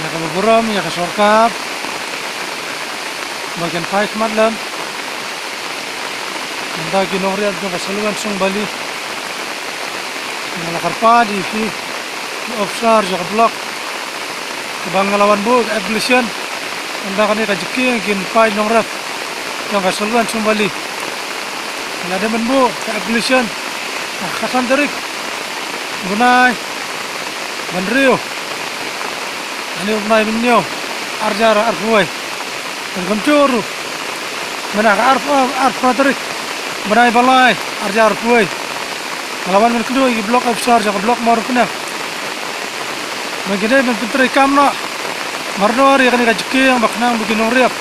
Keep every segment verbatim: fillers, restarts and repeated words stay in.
Ka burom ïa ka sorkar ba kin phai khmat lem. Mynta ki nongriap jong ka Salween Sung Bali nga la kyrpad ïa ki officer jong ka block ba nga la wan buh ka application. Mynta kane ka jingkieng kin phai nongrep jong ka Salween Sung Bali. Nga la dep ban buh ka application ha ka khatsan tarik bnai ba hynriew, kane u bnai ba hynñiew, ar hajar arphew wei. Bad kumjuh ruh mynta ka arphew, arphew phra tarik bnai ba lai, ar hajar arphew wei, nga la wan ban kynduh ïa ki block officer jong ka block Mawryngkneng ba kin dei ban pyntreikam noh mardor ïa kane ka jingkieng ba khnang ba ki nongriap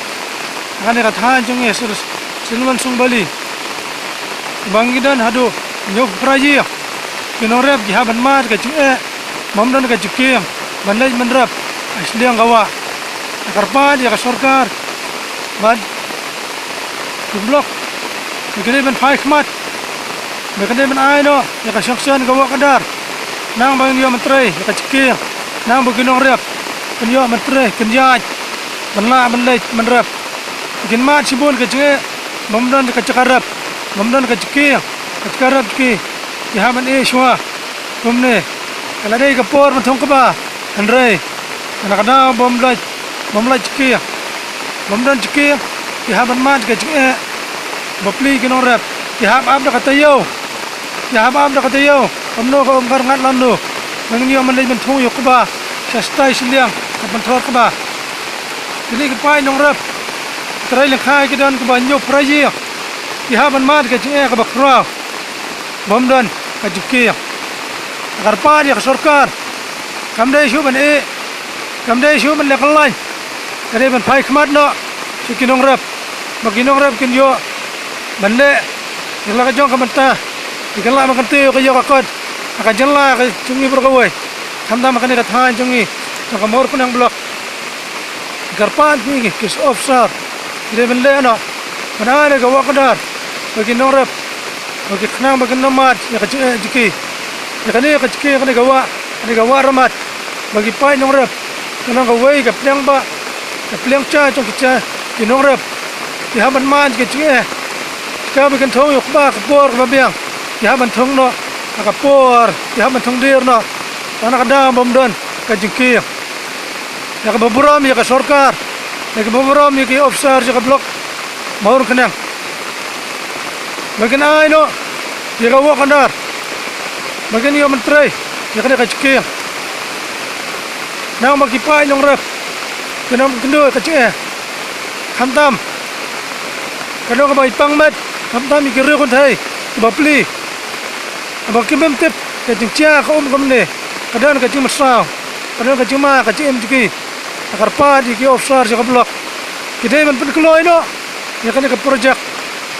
kane ka thaiñ jong ngi Salween Sung Bali ba ngi don haduh hynñiew phra ïing ki nongriap ki hap ban mad ka jingeh, bym don ka jingkieng ban leit ban rep ha shiliang ka wah. Nga kyrpad ïa ka sorkar bad ki block ba kin dei ban phai khmat, ba kin dei ban ai noh ïa ka sanction ka wah ka dar, khnang ba ngin ïoh ban trei ïa ka jingkieng, khnang ba ki nongriap kin ïoh ban trei, kin ïaid ban lah ban leit ban rep. Kin mad shibun ka jingeh, bym don ka jaka rep, bym don ka jingkieng, ka jaka rep jong ki, ki hap ban ïeh shuwa. Kumne ka la dei ka por ban thung kba, hynrei na ka daw bym don, bym don jingkieng, bym don jingkieng, ki hap ban mad ka jingeh. Bapli ki nongrep ki hap ap da ka taïew, ki hap ap da ka taïew. Kumno ka um ka rngat lano, ba ngin ïoh ban leit ban thung ïa u kba sha stai shiliang ka pynthor kba. Kine ki paid nongrep, trei lyngkhai ki don kaba hynñiew phra ïing, ki hap ban mad ka jingeh kaba khraw, bym don ka jingkieng. Nga kyrpad ïa ka sorkar, kam dei shuh ban ïeh, kam dei shuh ban leh kyllain, ka dei ban phai khmat noh sha ki nongrep, ba ki nongrep kin ïoh ban leh ïa la ka jong ka bynta, ïa ka lah ban kyntiew ka ïoh ka kot ha ka jylla ka jong ngi baroh kawei, khamtam ha kane ka thaiñ jong ngi jong ka Mawryngkneng block. Nga kyrpad ïa ki, ki officer, ki dei ban leh noh ban ai da ka wah ka dar ba ki nongrep, ba ki khnang ba kin ym mad ïa ka jingeh jong ki. Ïa kane ka jingkieng, kane ka wah, kane ka wah Ramat, ba ki paid nongrep ka long kawei ka pliang ba, ka pliang ja jong ki ja ki nongrep. Ki hap ban mad ka jingeh, ka ba kin thung ïa u kba ka por kaba biang, ki hap ban thung noh ha ka por, ki hap ban thung dier noh, tang na ka daw bym don ka jingkieng. Ïa kaba burom ïa ka sorkar, ïa kaba burom ïa ki officer jong ka block Mawryngkneng, ba kin ai noh ïa ka wah ka dar ba kin ïoh ban trei ïa kane ka jingkieng, khnang ba ki paid nongrep kin ym kynduh ka jingeh. Khamtam ka dei kaba i pang met, khamtam ïa ki riew kynthei kiba pli, ba kim tip ka jingjia ka um kumne, ka don ka jingmynsaw, ka don ka jingma ka jingim jong ki. Nga kyrpad ïa ki officer jong ka block, ki dei ban pynkloi noh ïa kane ka project,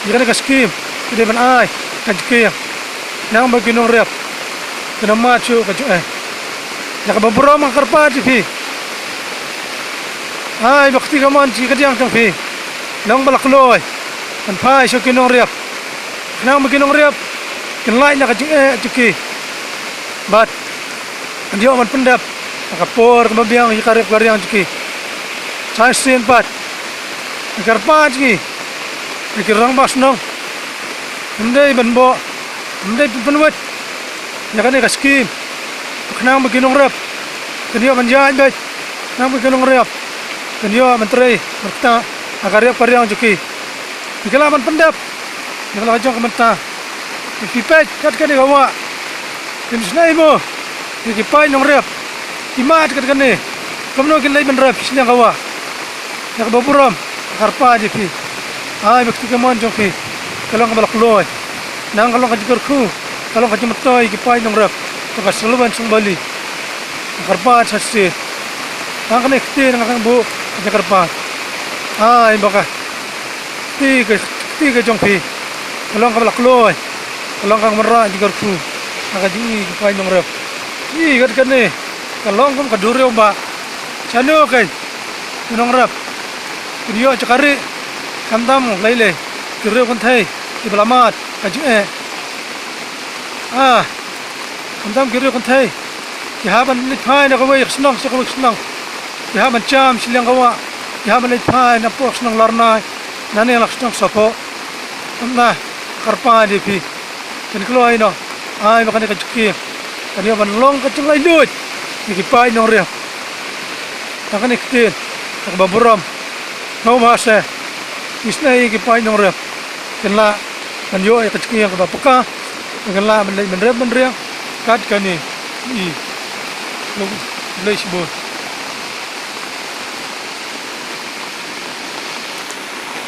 ïa kane ka skim, ki dei ban ai ka jingkieng, khnang ba ki nongrep kin ym mad shuh ka jingeh. Ïa kaba burom nga kyrpad ïa phi, ai ba kti kamon sha ki kadiang jong phi, long ba la kloi ban phai sha ki nongriap, khnang ba ki nongriap kin lait na ka jingeh jong ki bad kin ïoh ban pyndep ha ka por kaba biang ïa ka rep ka riang jong ki. Sa shisien pat nga kyrpad ïa ki, ïa ki rangbah shnong, ym dei ban bok, ym dei ban pynwit ïa kane ka skim, khnang ba ki nongrep kin ïoh ban ïaid beit, khnang ba ki nongrep kin ïoh ban trei ban ktah ha ka rep ka riang jong ki. Ïa ka lah ban pyndep ïa ka la ka jong ka mynta. Phi peit kat kane ka wah, phin sngew mo ïa ki paid nongrep ki mad kat kane, kumno kin leit ban rep sha liang ka wah. Ïa kaba burom nga kyrpad ïa phi, ai ba kti kamon jong phi ka long kaba la kloi, nang ka long ka jingkyrkhu, ka long ka jingmyntoi ïa ki paid nongrep jong ka Salween Sung Bali. Nga kyrpad sa shisien, nang kane ka kti nga dang buh ka jingkyrpad, ai ba ka kti ka, kti ka jong phi ka long kaba la kloi, ka long kaba wanrah jingkyrkhu ha ka jingim ki paid nongrep. Ïa kat kane ka long kum ka duriaw bah. Shano keiñ ki nongrep kin ïoh jaka rieh, khamtam lei lei ki riew kynthei kiba la mad ka jingeh. Ah, khamtam ki riew kynthei ki hap ban leit phai na kawei ka shnong sha kawei ka shnong. Ki hap ban jam shiliang ka wah, ki hap ban leit phai na pok shnong Larnai, na ne lak shnong Sopo. Kumta kyrpad ïa phi, phin kloi noh, ai ba kane ka jingkieng kan ïoh ban long ka jinglaitluid ïa ki paid nongrim. Na kane ka ktien, na kaba burom, na u Bahasa, isynei ïa ki paid nongrim kin lah ban ïoh ïa ka jingkieng kaba paka, kin lah ban leit ban rep ban riang kat kane. I, long, leit shibun.